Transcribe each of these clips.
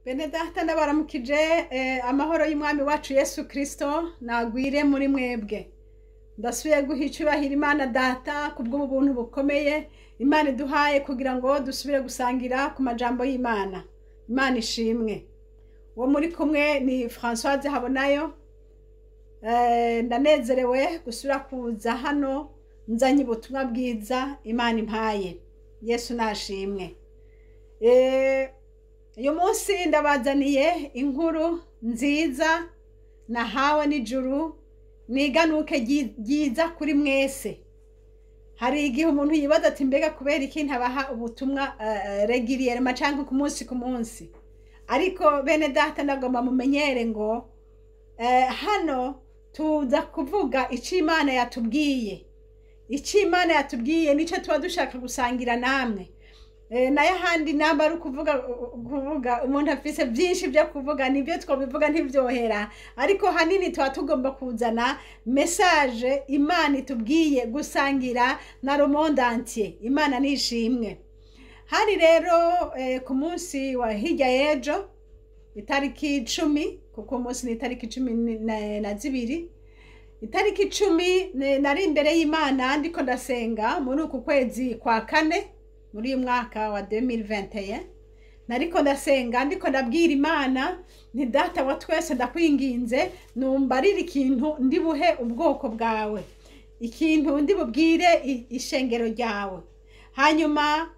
Bene data, ndabaramukije. Amahoro y'Umwami wacu Yesu Kristo nagwire muri mwebwe. Ndasubiye guha icubahiro Imana Data kubw'ubu buntu bukomeye Imana iduhaye kugira ngo dusubire gusangira ku majambo y'Imana. Imana ishimwe. Uwo muri kumwe ni Françoise Habonayo. Ndanezerewe gusubira kuza hano nzanye ubutumwa bwiza Imana impaye. Yesu nashimwe. Uyu munsi ndabazaniye inkuru nziza nahawe n'ijuru, niganuke ryiza kuri mwese. Hari igihe umuntu yibaza ati: "Mbega kubera iki ntabaha ubutumwa régulièrement canke ku munsi ku munsi?" Ariko bene data, ndagomba mumenyere ngo hano tuza kuvuga ico Imana yatubwiye. Ico Imana yatubwiye nico tuba dushaka gusangira namwe. Nayo ahandi namba ari ukuvuga kuvuga, umuntu afise byinshi byo kuvuga, nibyo twobivuga ntibyohera, ariko hanini tuba tugomba kuzana message Imana itubwiye gusangira na le monde entier. Imana nishimwe. Hari rero ku munsi wa hirya y'ejo, itariki 10, kuko umunsi ni itariki 12, itariki 10, nari imbere y'Imana ndiko ndasenga muri uku kwezi kwa kane, muri uyu mwaka wa 2021. Nariko ndasenga, ndiko ndabwira Imana nti: "Data wa twese, ndakwinginze, numbarire ikintu ndi buhe ubwoko bwawe, ikintu ndi bubwire ishengero ryawe." Hanyuma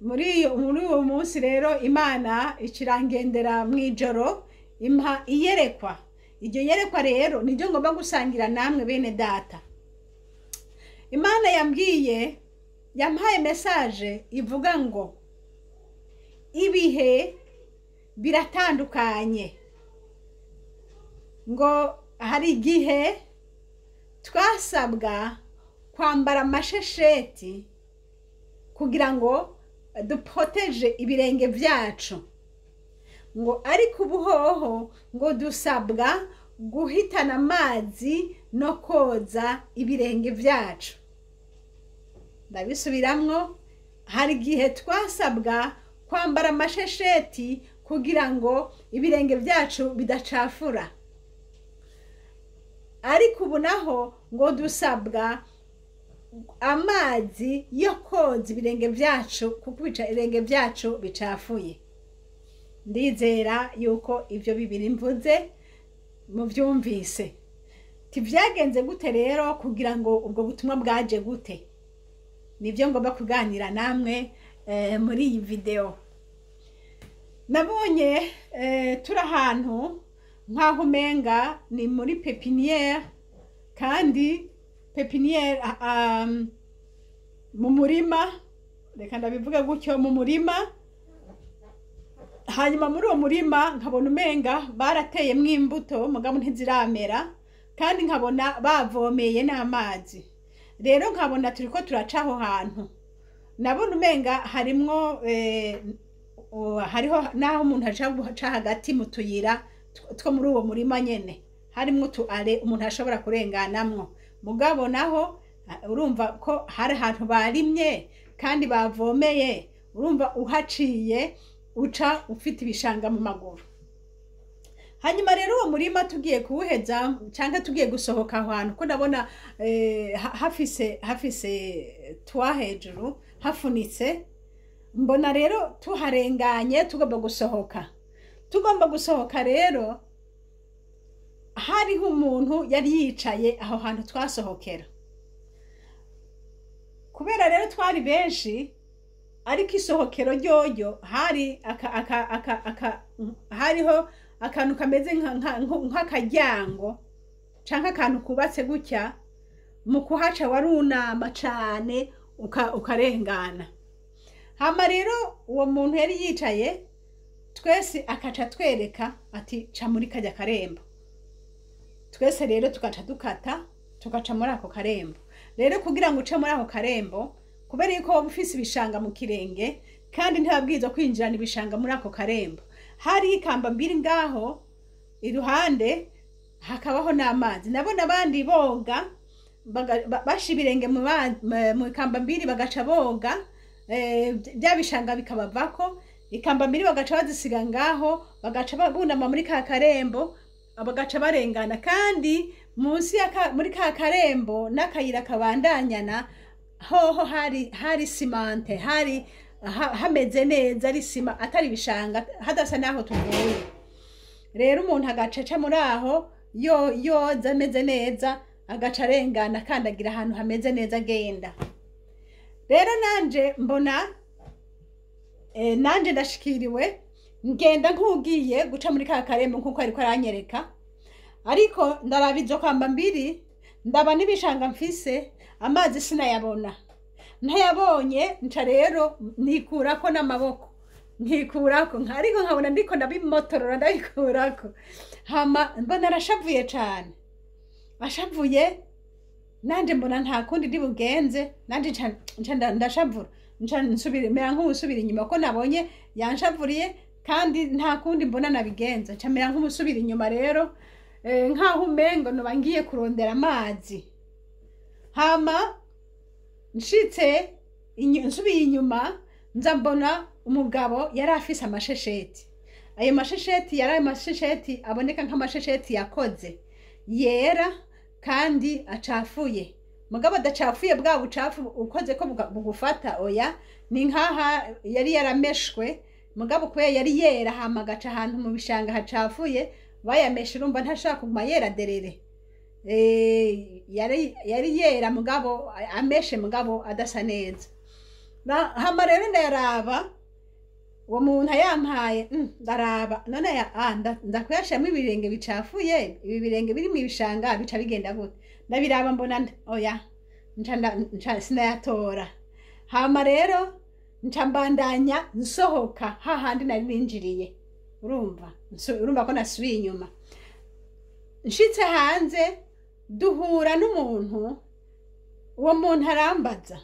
muri uwo munsi rero Imana ikirangendera mu ijoro, impa iyerekwa. Iryo yerekwa rero niryo ngomba gusangira namwe, bene data. Imana yambwiye, yampaye message ivuga ngo ibihe biratandukanye, ngo hari igihe twasabwa kwambara amashesheti kugira ngo duprotéger ibirenge byacu, ngo ariko ubuhoho ngo dusabwa guhitana amazi no koza ibirenge byacu. Ndabisubiramwo: hari igihe twasabwa kwambara amashesheti kugira ngo ibirenge byacu bidacafura, ariko ubu naho ngo dusabwa amazi yo koza ibirenge byacu kuko ibirenge byacu bicafuye. Ndizera yuko ibyo bibiri mvuze mubyumvise. Tibyagenze gute rero kugira ngo ubwo butumwa bwaje gute? Nibyo ngomba kuganira namwe muri iyi video. Nabonye turi ahantu nk'aho umenga ni muri pépinière, kandi pépinière mu murima, reka ndabivuge gutyo, mu murima. Hanyuma muri uwo murima nkabona umenga barateyemwo imbuto, mugabo ntiziramera, kandi nkabona bavomeye n'amazi. Rero nkabona turiko turaca aho hantu, nabona umenga harimwo hariho n'aho umuntu aca hagati mu tuyira two muri uwo murima nyene, harimwo utu allées umuntu ashobora kurenganamwo. Mugabo naho urumva ko hari ahantu barimye kandi bavomeye, urumva uhaciye uca ufite ibishanga mu maguru. Hanyuma rero uwo murima tugiye kuwuheza cyangwa tugiye gusohoka aho hantu, ko ndabona hafise toit hejuru hafunitse, mbona rero tuharenganye tugomba gusohoka. Tugomba gusohoka rero, hariho umuntu yari yicaye aho hantu twasohokera. Kubera rero twari benshi, ariko isohokero ryoryo hari aka aka aka aka hariho akantu kameze nk'akaryango canke akantu kubatse gutya, mu kuhaca warunama cane ukarengana. Hama rero uwo muntu yari yicaye, twese akaca twereka ati: "Ca muri kajya karembo." Twese rero tugaca dukata, tugaca muri ako karembo. Rero kugira ngo uce muri ako karembo, kubera yuko waba ufise ibishanga mu kirenge kandi ntibabwirizwa kwinjirana ibishanga muri ako karembo, hariho ikamba mbiri ngaho iruhande, hakabaho n'amazi. Nabona abandi boga, basha ibirenge mu ikamba mbiri, bagaca boga, bya bishanga bikabavako. Ikambambiri bagaca bazisiga ngaho, bagaca bunama muri ka karembo, bagaca barengana. Kandi munsi muri ka karembo n'akayira kabandanyana hoho hari cimenté, hari hameze neza, ari sima, atari ibishanga, hadasa n'aho tuvuye. Rero umuntu agaca aca muri aho yo yoza ameze neza, agaca arengana akandagira ahantu hameze neza agenda. Rero nanje mbona nanje ndashikiriwe, ngenda nk'ugiye guca muri ka karembo nk'uko ariko aranyereka. Ariko ndaraba izo kamba mbiri, ndaba n'ibishanga mfise, amazi sinayabona. Ntayabonye, nca rero nikurako n'amaboko, nkikurako, ariko nkabona ndiko ndabimotorora ndabikurako. Hama mbona arashavuye cane, ashavuye, nanje mbona nta kundi ndi bugenze, nanje nca ndashavura, nca nsubira, mera nk'uwusubira inyuma, ko nabonye yanshavuriye kandi nta kundi mbona nabigenza. Nca mera nk'uwusubira inyuma rero, nkaho umengo noba ngiye kurondera amazi. Hama nshitse nsubiye inyuma, nza mbona umugabo yari afise amashesheti. Ayo mashesheti yari amashesheti aboneka nk'amashesheti yakoze, yera kandi acafuye, mugabo adacafuye bwa bucafu ukoze ko bugufata, oya, ni nkaha yari yarameshwe, mugabo kubera yari yera, hama agaca ahantu mu bishanga hacafuye, bayameshe, urumva ntashaka kuguma yera derere. Yari yera mugabo ameshe, mugabo adasa neza. Hama rero ndayaraba, uwo muntu ayampaye, ndaraba none aya ndakuyashiramo ibirenge bicafuye, ibi birenge biri mu ibishanga bica bigenda gute? Ndabiraba mbona oya, nca sinayatora. Hama rero nca mbandanya nsohoka hahandi nari ninjiriye. Urumva ko nasubiye inyuma. Nshitse hanze duhura n'umuntu. Uwo muntu arambaza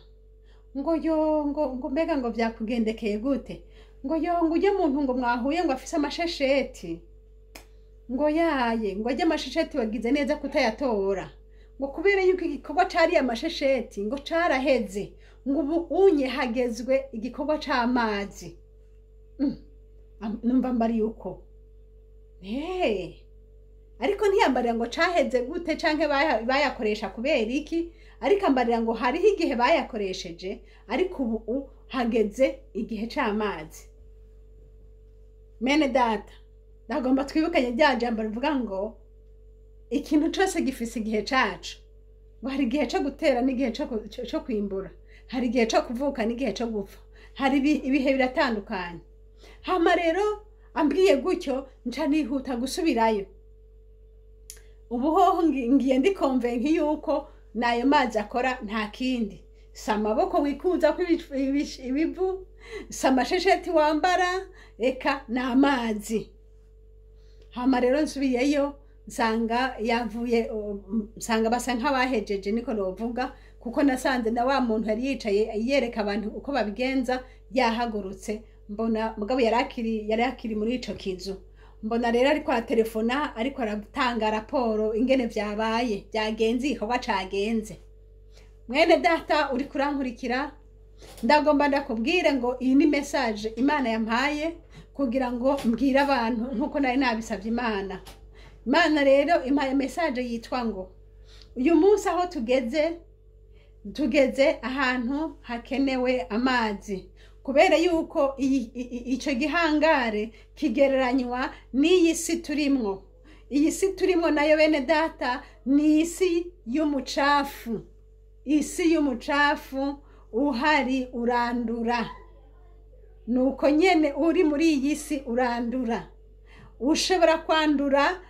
ngo yo, ngo mbega ngo vyakugendekeye gute? Ngo yo, ngo ujye muntu ngo mwahuye ngo afise amashesheti, ngo yaye, ngo ajye amashesheti wagize neza kutayatora, ngo kubera yuko igikorwa cari amashesheti ngo caraheze, ngo ubu unye hagezwe igikorwa c'amazi. Numva mbari uko, ariko ntiyambarira ngo caheze gute canke bayakoresha kubera iki, ariko ambarira ngo hariho igihe bayakoresheje, ariko ubu hageze igihe c'amazi. Mene data, ndagomba twibukanye rya jambo rivuga ngo ikintu cose gifise igihe caco, ngo hari igihe co gutera n'igihe co kwimbura, hari igihe co kuvuka n'igihe co gupfa, hari ibihe biratandukanye. Hama rero ambwiye gutyo, nca nihuta gusubirayo. Ubu hoho ngiye ndi convaincu yuko n'ayo mazi akora, nta kindi. Si amaboko wikuza ko ibivu, si amashesheti wambara, eka ni amazi. Hama rero nsubiyeyo nsanga yavuye, nsanga basa nk'abahejeje, niko novuga, kuko nasanze na wa muntu yari yicaye yereka abantu uko babigenza yahagurutse. Mbona mugabo yari akiri muri ico kizu. Mbona rero ariko aratelefona, ariko aratanga raporo ingene vyabaye, vyagenze, igikorwa cagenze. Mwene data uri kurankurikira, ndagomba ndakubwire ngo iyi ni message Imana yampaye kugira ngo mbwire abantu nkuko nari nabisabye Imana. Imana rero impaye message yitwa ngo uyu munsi aho tugeze, tugeze ahantu hakenewe amazi, kubera yuko ico gihangare kigereranywa n'iyi si turimwo. Iyi si turimwo nayo, bene data, ni isi y'umucafu. Isi y'umucafu uhari urandura, nuko nyene uri muri iyi si urandura. Ushobora kwandura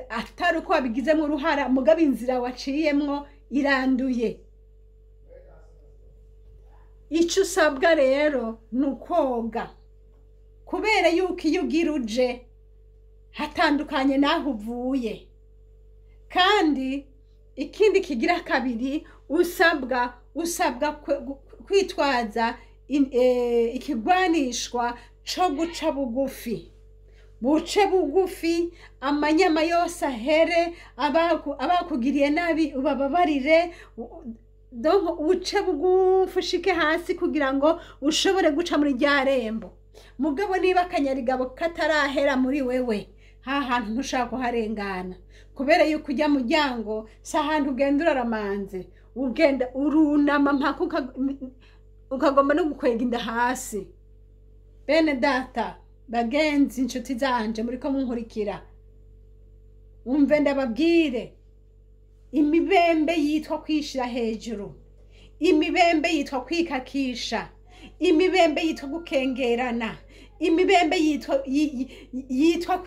atari uko wabigizemo uruhara, mugabo inzira waciyemwo iranduye. Icyo usabwa rero ni ukoga, kubera yuko iyo ugira uje hatandukanye n'aho uvuye. Kandi ikindi kigira kabiri usabwa kwitwaza ikigwanishwa co guca bugufi. Buce bugufi, amanyama yose ahere, abakugiriye nabi ubababarire. Donc uce bugufi, ushike hasi kugira ngo ushobore guca muri rya rembo. Mugabo niba akanyarigabo katarahera muri wewe, ha hantu ntushaka kuharengana, kubera yuko ujya muryango si ahantu ugenda uraramanze, ugenda urunama mpaka ukagomba no gukwega inda hasi. Bene data, bagenzi, inshuti zanje muriko munkurikira, umve ndababwire, imibembe yitwa kwishira hejuru, imibembe yitwa kwikakisha, imibembe yitwa gukengerana, imibembe yitwa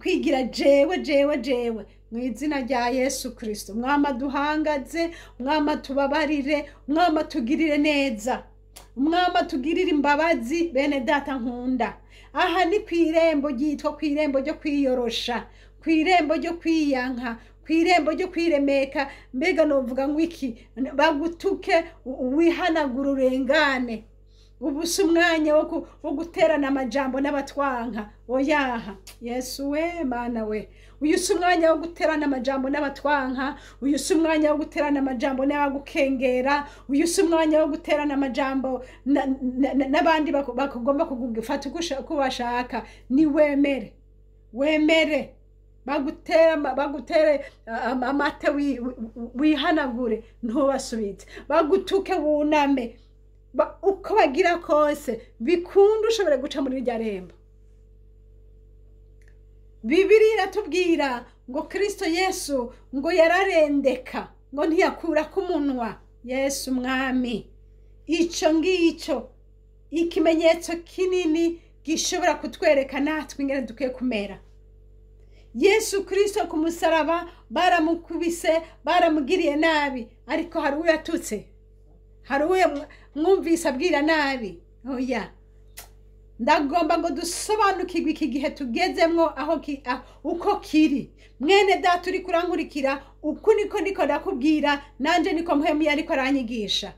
kwigira jewe jewe jewe. Mu izina rya Yesu Kristo, mwama duhangaze, mwama tubabarire, mwama tugirire neza, mwama tugirire imbabazi. Bene data nkunda, aha ni kw'irembo ryitwa kw'irembo ryo kwiyorosha, kw'irembo ryo kwiyanka, kw'irembo ryo kwiremeka. Mbega novuga ngo iki? Bagutuke wihanagura urengane. Ubu si umwanya wo guterana amajambo n'abatwanka, oyaha. Yesu we, Mana we, uyu si umwanya wo guterana amajambo n'abatwanka, uyu si umwanya wo guterana amajambo n'abagukengera, uyu si umwanya wo guterana amajambo n'abandi bakugomba kugufata uko bashaka. Ni wemere, wemere bagutere amate wihanagure, ntubasubize, bagutuke wuname, uko bagira kose bikunde ushobora guca muri irya rembo. Bibiliya iratubwira ngo Kristo Yesu ngo yararendeka, ngo ntiyakura ku munwa. Yesu mwami, ico ngicyo ikimenyetso kinini gishobora kutwereka natwe ingene dukwiye kumera. Yesu Kristo ku musaraba baramukubise, baramugiriye nabi, ariko hari uwo yatutse, hari uwo mwumvise abwira nabi? Oya. Ndagomba ngo dusobanukirwe iki gihe tugezemwo aho uko kiri. Mwene data uri kurankurikira, uku niko niko ndakubwira, nanje niko mpwemu ariko aranyigisha.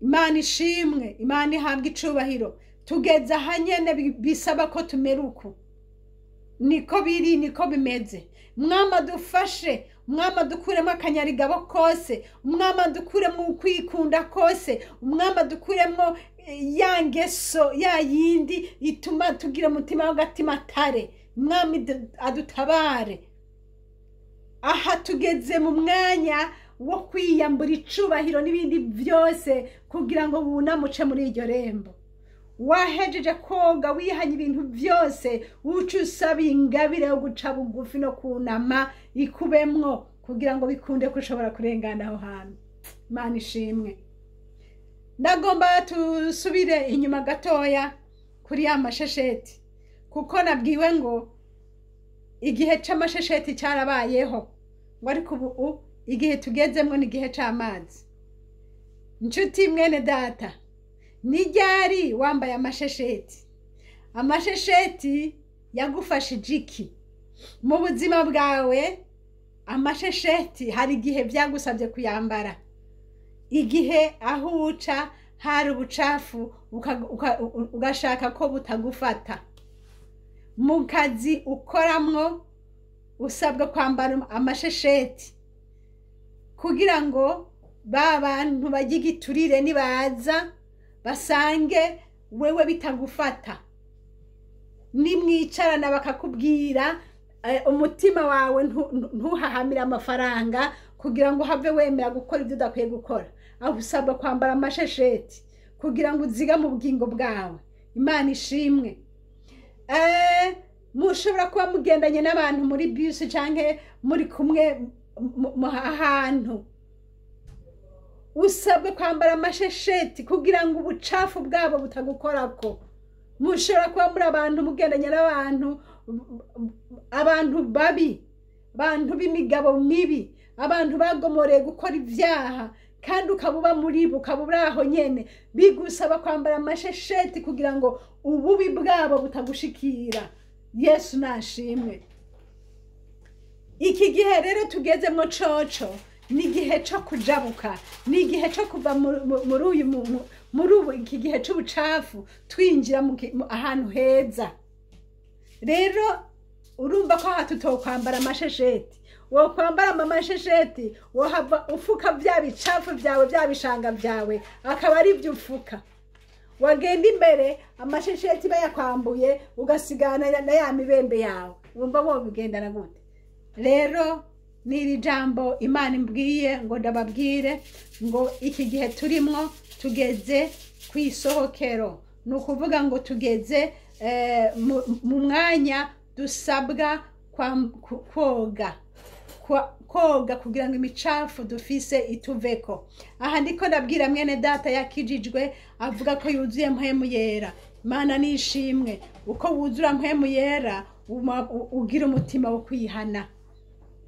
Imana ishimwe, Imana ihabwe icubahiro. Tugeze ahanyene bisaba ko tumera uku. Niko biri, niko bimeze. Mwama dufashe, mwama dukuremo akanyarigabo kose, mwama dukuremo ukwikunda kose, mwama dukuremo ya ngeso ya yindi ituma tugira umutima w'agatimatare. Mwami adutabare. Aha tugeze mu mwanya wo kwiyambura icubahiro n'ibindi byose kugira ngo wunamuce muri iryo rembo. Wahejeje koga, wihanye ibintu byose, uca usaba ingabire yo guca bugufi no kunama ikubemwo kugira ngo bikunde ko ushobora kurengana aho hantu. Imana ishimwe. Ndagomba tusubire inyuma gatoya kuri ya mashesheti, kuko nabwiwe ngo igihe c'amashesheti cyarabayeho, ngo ariko ubu igihe tugezemwo ni igihe c'amazi. Nshuti mwene data, ni ryari wambaye amashesheti? Amashesheti yagufashije iki mu buzima bwawe? Amashesheti hari igihe byagusabye kuyambara, igihe aho uca hari ubucafu ugashaka ko butagufata. Mu kazi ukoramwo usabwa kwambara amashesheti kugira ngo ba bantu bajye igiturire nibaza basange wewe bitagufata. Nimwicarana bakakubwira, umutima wawe ntuhahamire amafaranga kugira ngo have wemera gukora ibyo udakwiye gukora. Aho usabwa kwambara amashesheti kugira ngo uzigame ubugingo bwawe. Imana ishimwe. Mushobora kuba mugendanye n'abantu muri bisi canke muri kumwe ahantu, usabwe kwambara amashesheti kugira ngo ubucafu bwabo butagukorako. Mushobora kuba muri abantu mugendanye n'abantu, abantu babi, abantu b'imigabo mibi, abantu bagomoreye gukora ibyaha, kandi ukaba uba muri bo, ukaba uri aho nyene. Bigusaba kwambara amashesheti kugira ngo ububi bwabo butagushikira. Yesu nashimwe. Iki gihe rero tugezemwo coco ni igihe co kujabuka, ni igihe co kuva muri ubu iki gihe c'ubucafu twinjira ahantu heza. Rero urumva ko aha tutokwambara amashesheti. Wokwambara amashesheti wohava ufuka bya bicafu byawe, bya bishanga byawe, akaba ari byo ufuka. Wagenda imbere amashesheti bayakwambuye, ugasigana na ya mibembe yawe, wumva wobigendana gute? Rero n'iri jambo Imana imbwiye ngo ndababwire ngo iki gihe turimwo tugeze ku isohokero, ni ukuvuga ngo tugeze mu mwanya dusabwa koga koga kugira ngo imicafu dufise ituveko. Aha ndiko ndabwira mwene data yakijijwe, avuga ko yuzuye Mpwemu Yera. Imana nishimwe. Uko wuzura Mpwemu Yera, ugira umutima wo kwihana,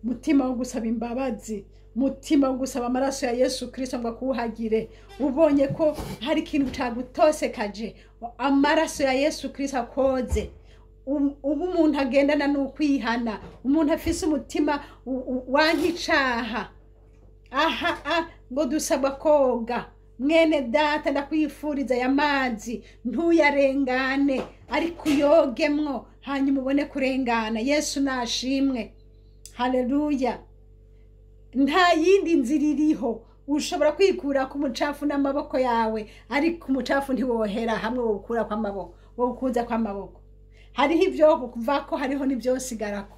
umutima wo gusaba imbabazi, umutima wo gusaba amaraso ya Yesu Kristo ngo akuhagire. Ubonye ko hari ikintu cagutosekaje, amaraso ya Yesu Kristo akoze. Ubu umuntu agendana n'ukwihana, umuntu afise umutima wankicaha. Aha ngo dusabwa koga. Mwene data, ndakwifuriza aya mazi ntuyarengane, ariko uyogemwo hanyuma ubone kurengana. Yesu nashimwe, haleluya. Nta yindi nzira iriho. Ushobora kwikura ku mucafu n'amaboko yawe, ariko umucafu ntiwohera hamwe wowukura kw'amaboko, wowukuza kw'amaboko. Hariho ibyo kuvako, hariho n'ivyosigarako.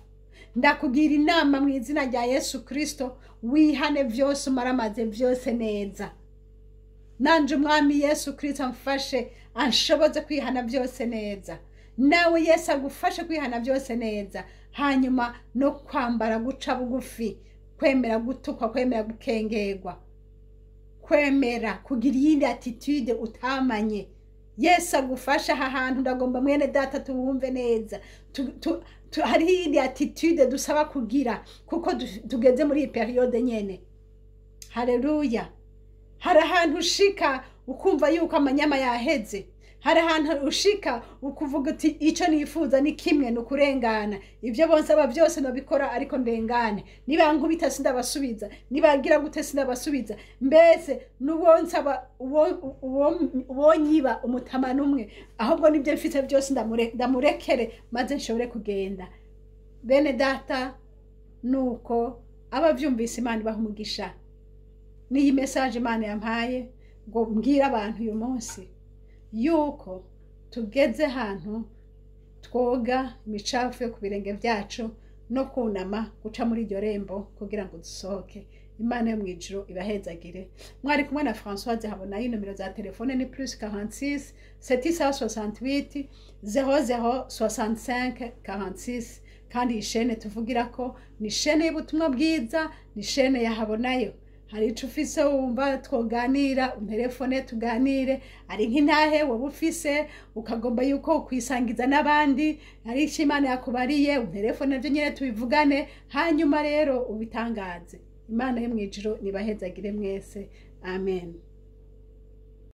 Ndakugira inama mu izina rya Yesu Kristo, wihane vyose, umaramaze vyose neza. Nanje Umwami Yesu Kristo amfashe, anshoboze kwihana byose neza. Nawe Yesu agufashe kwihana byose neza, hanyuma no kwambara guca bugufi, kwemera gutukwa, kwemera gukengerwa, kwemera kugira iyindi attitude utamanye. Yesu agufasha. Aha hantu ndagomba mwene data tuwumve neza. Hariho iyindi attitude dusaba kugira kuko tugeze muri iyi période nyene. Haleluya. Hari ahantu ushika ukumva yuko amanyama yaheze. Hari ahantu ushika ukuvuga uti: "Icyo nifuza ni kimwe, ni ukurengana. Ibyo bonsaba byose nabikora, ariko ndengane. Niba nkubita sindabasubiza, nibagira gute sindabasubiza. Mbese n'uwonsaba uwo nyiba umutama n'umwe, ahubwo nibyo mfite byose ndamurekere maze nshobore kugenda." Bene data, nuko abavyumvise, Imana ibaha umugisha. N'iyi message Imana yampaye ngo mbwire abantu uyu munsi yuko tugeze ahantu twoga imicafu yo ku birenge byacu no kunama guca muri iryo rembo kugira ngo dusohoke. Imana yo mu ijuru ibahezagire. Mwari kumwe na Françoise Habonayo. Nomero za telefone ni +46 768 00 65 46. Kandi iyi chaîne tuvugira ko ni chaîne y'ubutumwa bwiza, ni chaîne ya Habonayo. Hari ico ufise wumva twoganira, unterefone tuganire. Ari nk'intahe woba ufise ukagomba yuko ukwisangiza n'abandi, hari ico Imana yakubariye, unterefone navyo nyene tubivugane, hanyuma rero ubitangaze. Imana yo mw'ijuru nibahezagire mwese. Amen.